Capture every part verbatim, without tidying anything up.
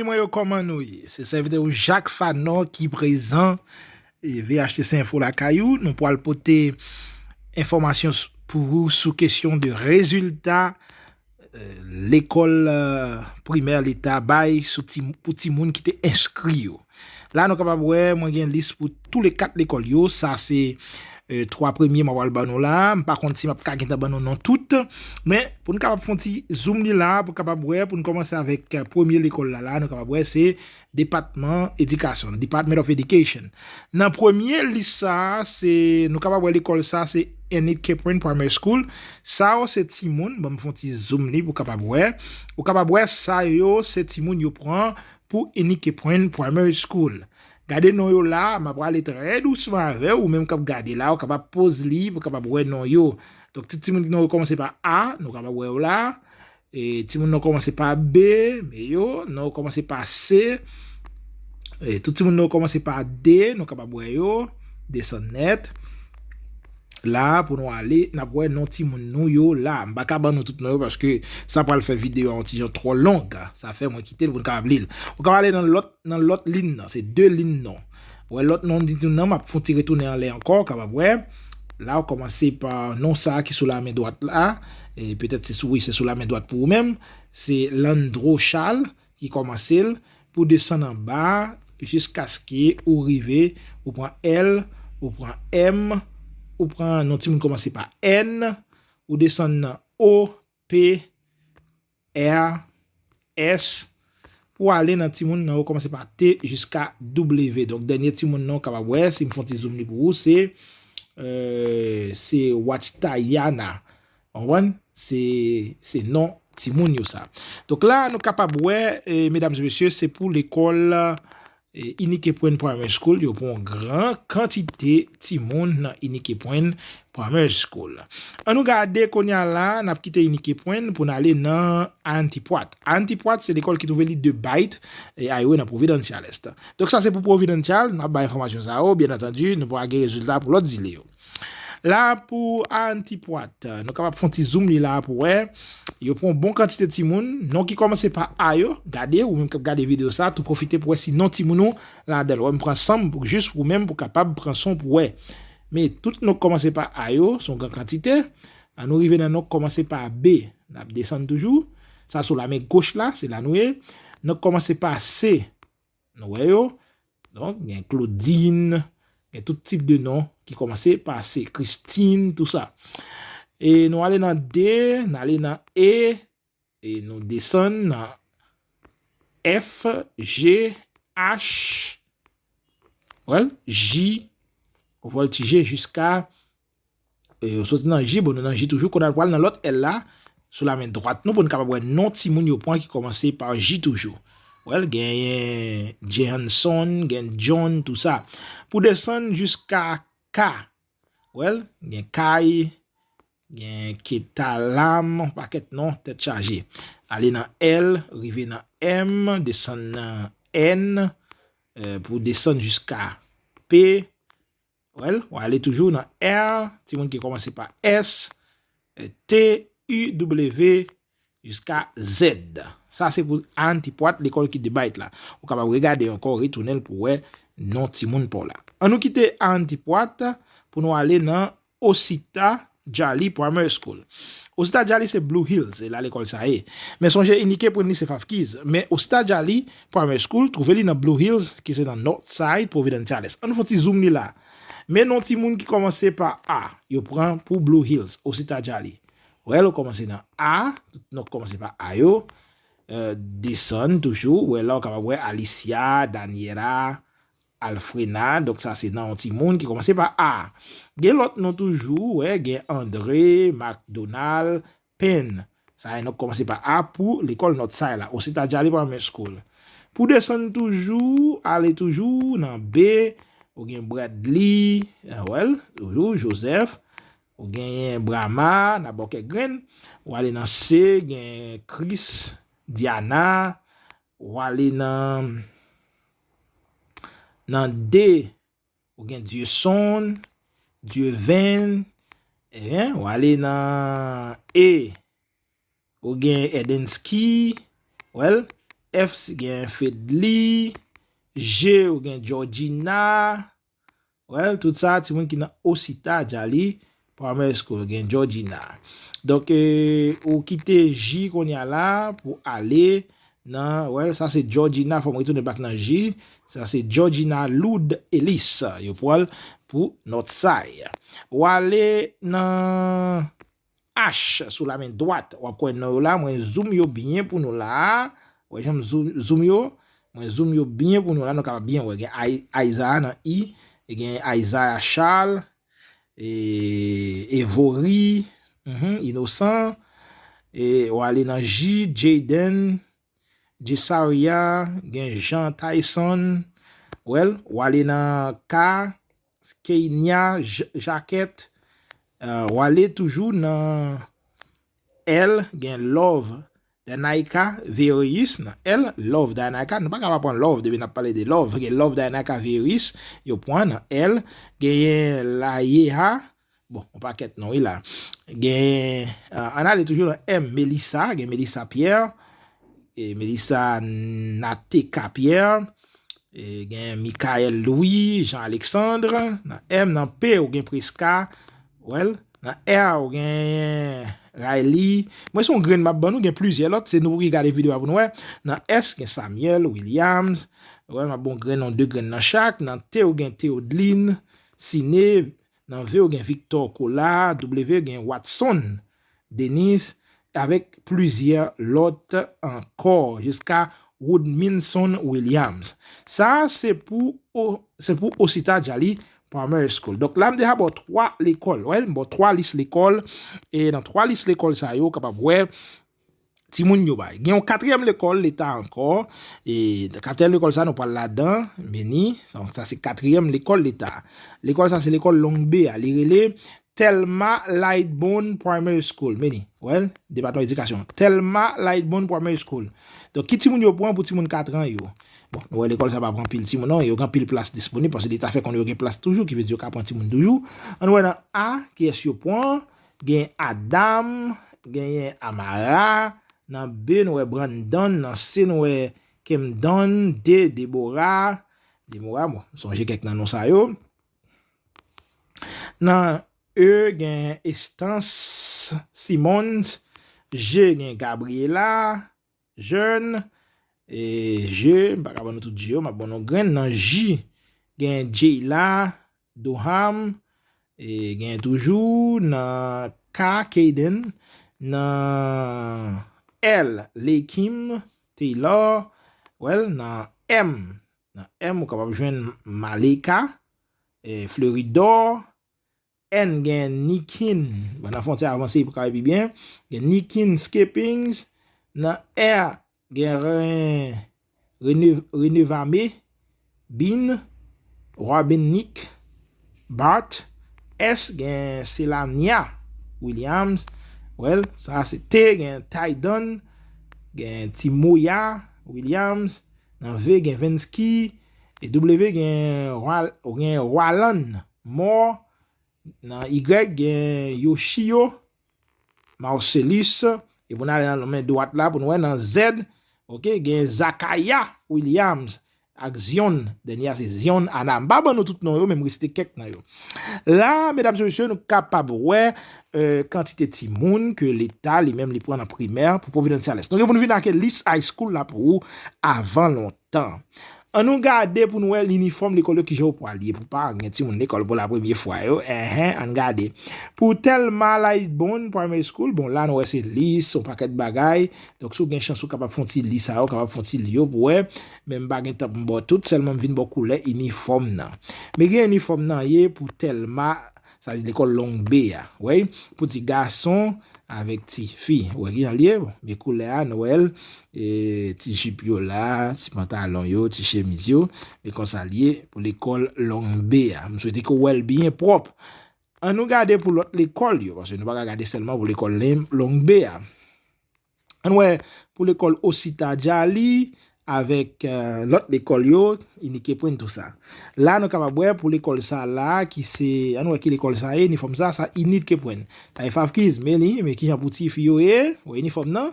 Zanmi mwen yo, kòman nou ye? Se sèvitè w Jacques Fanon ki prezan. E V H T C Info lakay ou. Nou pral pote enfòmasyon s- pou ou sou kesyon de rezilta, eh, lekòl, eh, primè leta bay sou ti, pou timoun ki te enskri yo. La, nou kapab wè, mwen gen lis pou tou le kat lekòl yo. Sa se, eh, twa premye m ap al ban nou la. M pa konn si m ap ka gentan ban nou non tout. Men, pou n kapab fè yon ti zoom li la, pou kapab wè, pou n kòmanse avèk, eh, premye lekòl la, la, nou kapab wè, se Depatman Edikasyon, Department of Education. Nan premye lis sa a, se, nou kapab wè lekòl sa, se Enid Capron Primary School. Sa yo se timoun, ban m fè yon ti zoom li pou kapab wè. Ou kapab wè sa yo, se timoun yo pran pou Enid Capron Primary School. Gade non yo la, m ap prale trè dousman avè w, ou menm k ap gade la, ou kapab poz li pou kapab wè non yo. Donk, tout timoun ki non yo kòmanse pa A, nou kapab wè yo la. E timoun non kòmanse pa B, men yo, non yo kòmanse pa C. E tout timoun non yo kòmanse pa D, nou kapab wè yo, desann nèt. La, pou nou ale, n ap wè non timoun nou yo la. M pa ka ban nou tout non yo paske sa pral fè videyo a yon ti jan twò long. Sa fè mwen kite l pou n kapab li l. Ou kapab ale nan lòt, nan lòt liy nan, se de liy non. Wè lòt non timoun nan, m ap fè yon ti retounen anlè ankò, kapab wè. La, ou kòmanse pa non sa ki sou lamen dwat la. E petèt se sou, wi, se sou lamen dwat pou ou menm. Se Landro Charles ki kòmanse l. Pou desann anba, jiskaske ou rive, ou pran L, ou pran M, ou pran non timoun kòmanse pa N, ou desann nan O, P, R, S, pou ale nan timoun nan yo kòmanse pa T jiska W. Donk, dènye timoun nan w kapab wè, si m fè yon ti zoom li pou ou, se, eh, se Wachtayana. Ou konprann? Se, se non timoun yo sa. Donk la, nou kapab wè, eh, medam e mesye, se pou lekòl, eh, Enid Capron Primary School, yo pran yon gran kantite timoun nan Enid Capron Primary School. An nou gade kounye a la, n ap kite Enid Capron pou n ale nan Auntie Prat. Auntie Prat, se lekòl ki twouve li de Beit, eh, Highway nan Providence, Charleston. Donk sa se pou Providence, Charles, n ap bay enfòmasyon sa yo, byen antandi, nou pral gen rezilta pou lòt zile yo. La pou Auntie Prat, nou kapab fè yon ti zoom li la pou wè. Yo pran yon bon kantite timoun, non ki kòmanse pa A yo, gade, ou menm k ap gade videyo sa, tou pwofite pou wè si non timoun ou ladan l. Wè, m pran san m pou, jis ou menm pou kapab pran san w pou wè. Men tout non k kòmanse pa A yo, se yon gran kantite. An nou rive nan non k kòmanse pa B, n ap desann toujou. Sa sou lamen goch la, se la nou ye. Non k kòmanse pa C, nou wè yo. Donk, gen Claudine, gen tout tip de non ki kòmanse pa C, Christine, tou sa. E nou ale nan D, n ale nan E, e nou desann nan F, G, H, wè l, J, ou vòltije jiska, e, ou soti nan J, bon, nou nan J toujou, kounye a nou pral nan lòt L la, sou lamen dwat nou, pou n kapab wè non timoun yo pran ki kòmanse pa J toujou. Wè l, genyen Jehanson, gen John, tou sa. Pou desann jiska K, wè l, gen Kay, gen Ketalam, pakèt non, tèt chaje. Ale nan L, rive nan M, desann nan N, eh, pou desann jiska P, wè l, w ale toujou nan R, timoun ki kòmanse pa S, eh, T, U, W, jiska Z. Sa se pou Auntie Prat, lekòl ki de Beit la. Ou kapab regade ankò, retounen l pou wè non timoun pa w la. An nou kite Auntie Prat pou nou ale nan Osita Jolly Primary School. Osita Jolly se Blue Hills, se la lekòl sa ye. Men sonje Enid Capron li se Five Keys. Men Osita Jolly Primary School twouve li nan Blue Hills, ki se nan North Side, Providence, Charleston. An nou fè yon ti zoom li la. Men non timoun ki kòmanse pa A, yo pran pou Blue Hills, Osita Jolly. Wè l, ou kòmanse nan A, tout non k kòmanse pa A yo. Eh, desann toujou, wè la, ou kapab wè Alicia, Daniela, Alfrena, donk sa se nan yon timoun ki kòmanse pa A. Gen lòt non toujou, wè, gen André, McDonald, Penn. Sa e non k kòmanse pa A pou lekòl Northside la, Osita Jolly Primary School. Pou desann toujou, ale toujou nan B, ou gen Bradley, eh, wè l, toujou, Joseph, ou genyen Brahma, nan Bòkè Grenn, ou ale nan C, gen Chris, Diana, ou ale nan, nan D, ou gen Dieuson, Dieuvin, ebyen, ou ale nan E, ou gen Edensky, wè l, F, gen Fedly. G, ou gen Georgina. Well, tout sa, timoun ki nan Osita, Jali, Primary School, gen Georgina. Donk, eh, ou kite J kounye a la pou ale nan, well, sa se Georgina, fò m retounen back nan J. Sa se Georgina Loud Ellis. Yo pran l pou Northside. Ou ale nan H sou la men dwat. W ap kwè non yo la. Mwen zoom yo byen pou nou la. Wè jan m zoom, zoom yo. Mwen zoom yo byen pou nou la. Nou kapab byen wè. Gen Ay-, Isaiah nan I. E gen Isaiah Charles. E, Evory. Mhm, Innocent. E, w ale nan J, Jaden. Jesaria, gen Jean Tyson. Well, w ale nan K, Kenya, J-, Jacquette. Uh, w ale toujou nan L, gen Love Danaika Verius. Nan L, Love Danaika. Nou pa ka pa pran Love, depi n ap pale de Love. Gen Love Danaika Verius, yo pran nan L. Genyen Layeha, bon, yon pakèt non, wi la. Gen, uh, ann ale toujou nan M, Melissa, gen Melissa Pierre, e Melissa Nateka Pierre, e gen Michael Louis, Jean Alexandre, nan M, nan P, ou gen Prisca, well, nan R, ou gen Riley. Mwen se yon grenn m ap ban nou, gen plizyè lòt, se nou ki gade videyo a pou nou wè. Nan S, gen Samuel Williams, well, m ap bon grenn, yon de grenn nan chak. Nan T, ou gen Theodeline Siné, nan V, ou gen Victor Cola, W, gen Watson Denis, avèk plizyè lòt ankò, jiska Woodminson Williams. Sa a se pou, o-, se pou Osita Jali Primary School. Donk la, m deja ba w twa lekòl. Wè, m ba w twa lis lekòl. E nan twa lis lekòl sa yo, w kapab wè timoun yo bay. Gen yon katriyèm lekòl leta ankò. E katriyèm lekòl sa, nou pral ladan, meni. Donk sa se katriyèm lekòl leta. Lekòl sa se lekòl Long Bay a. Li rele Thelma Lightbone Primary School, meni, well, Depatman Edikasyon. Thelma Lightbone Primary School. Donk, ki timoun yo pran pou timoun katran yo? Bon, nou wè lekòl sa pa pran pil timoun, non, yo gen pil plas disponib, paske leta fè konnen yo gen plas toujou, ki vle di yo ka pran timoun toujou. Ann wè nan A, kiyès yo pran? Gen Adam, genyen Amara, nan B, nou wè Brandon, nan C, nou wè Camden, D, Deborah, Deborah, bon, sonje kèk nan non sa yo. Nan E gen Estance Simmons, G gen Gabriela Jeune, e G, m pa ka ban nou tout G yo, m ap ban nou grenn. Nan J, gen Jayla Doham, e gen toujou nan K, Kayden, nan L, Lakim Taylor, well, nan M, nan M, ou kapab jwenn Malika, e Fleuridor, N gen Nikin, bon, nan fwontyè avanse pou ka wè pi byen, gen Nikin Skippings, nan R gen Ren-, Rene-, Renevame Bin, Robin Nick, Bart, S gen Selania Williams, well, sa se T gen Tydan, gen Timoya Williams, nan V gen Vensky, e W gen Wal-, gen Walan Moore, nan Y gen Yoshio Marcellus, e pou n ale nan men dwat la, pou n wè nan Z, ok, gen Zakaya Williams ak Zion, dènye a se Zion Ana. M pa ban nou tout non yo, men m resite kèk nan yo. La, medam e mesye, nou kapab wè, euh, kantite timoun ke leta li menm li pran nan primè pou Providence Chalès. Nou gen pou nou vin ak lis high school la pou ou avan lontan. Ann nou gade pou n wè linifòm lekòl yo kijan yo pral ye pou pa gen timoun lekòl pou la premye fwa yo. Enhen, ann gade. Pou Thelma Lightbone Primary School, bon, la nou wè se lis, yon pakèt bagay. Donk, si w gen chans, ou kapab fè yon ti li sa yo, kapab fè yon ti li yo pou wè. Men m pa gen tan pou m ba w tout, sèlman m vin ba w koulè inifòm nan. Men gen inifòm nan ye pou Thelma, sa vle di lekòl Long Bay a. Wè, pou ti gason avèk ti fi. Wè kijan l ye? Bon, men koulè a, nou wè l, e, ti jip yo la, ti pantalon yo, ti chemiz yo. Men konsa l ye pou lekòl Long Bay a. M swete ke w wè l byen pwòp. Ann nou gade pou lòt lekòl yo, paske nou pa ka gade sèlman pou lekòl Lem-, Long Bay a. Ann wè pou lekòl Osita Djali avèk, euh, lòt lekòl yo, Inik Eprenn, tou sa. La, nou kapab wè pou lekòl sa la, ki se, ann wè ki lekòl sa ye, inifòm sa, sa Inik Eprenn. Sa e Favkiz, men li, men kijan pou ti fi yo ye, wè inifòm nan.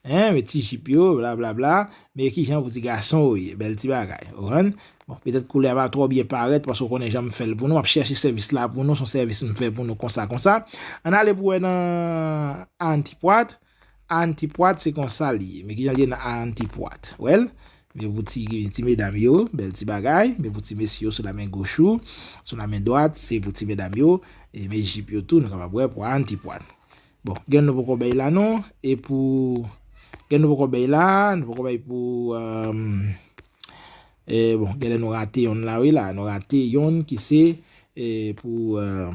Hein, men ti jip yo, blablabla. Men kijan pou ti gason ou ye, bèl ti bagay. Ou konprann? Bon, petèt koulè a pa twò byen parèt, paske ou konnen jan m fè l pou nou. M ap chèche sèvis la pou nou, se yon sèvis m fè pou nou konsa, konsa. Ann ale pou wè nan Auntie Pwat. Auntie Pwat, se konsa li ye. Men kijan li ye nan Auntie Pwat. Wè l? Men pou ti, ti medam yo, bèl ti bagay. Men pou ti mesye yo, sou lamen goch ou, sou lamen dwat, se pou ti medam yo. E men jip yo tou, nou kapab wè pou Auntie Pwat. Bon, gen nou poko bay la non. E pou, gen nou poko bay la, nou poko bay pou, euh, e bon, gen lè nou rate yonn la, wi la, nou rate yonn ki se, e pou, euh,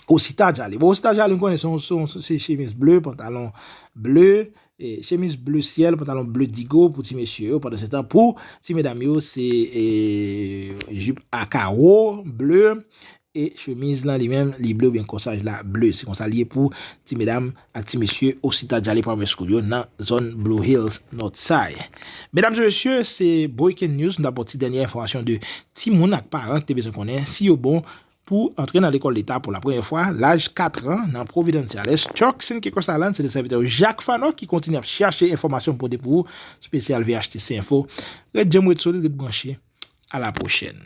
Osita Djale. Bon, Osita Djale, nou konnen se yon, se yon, se chemiz ble, pantalon ble, e chemiz ble syèl, pantalon ble digo pou ti mesye yo. Pandan se tan, pou ti medam yo, se, e, jip a kawo ble, e chemiz lan li menm, li ble oubyen kòsaj la ble. Se konsa li ye pou ti medam ak ti mesye Osita Djale Primary School yo nan zòn Blue Hills Northside. Medam e mesye, se breaking news, nou t ap ba w ti dènye enfòmasyon de timoun ak paran ki te bezwen konnen si yo bon pou antre nan lekòl leta pou la premyè fwa, laj kat an, nan Providenciales. Chuck Sinke Kosalan, se te sèvitè w Jak Fano ki kontinye ap chache enfòmasyon pote pou ou, espesyal V H T C Info. Ret djanm, ret solid, ret branche. A la pwochèn.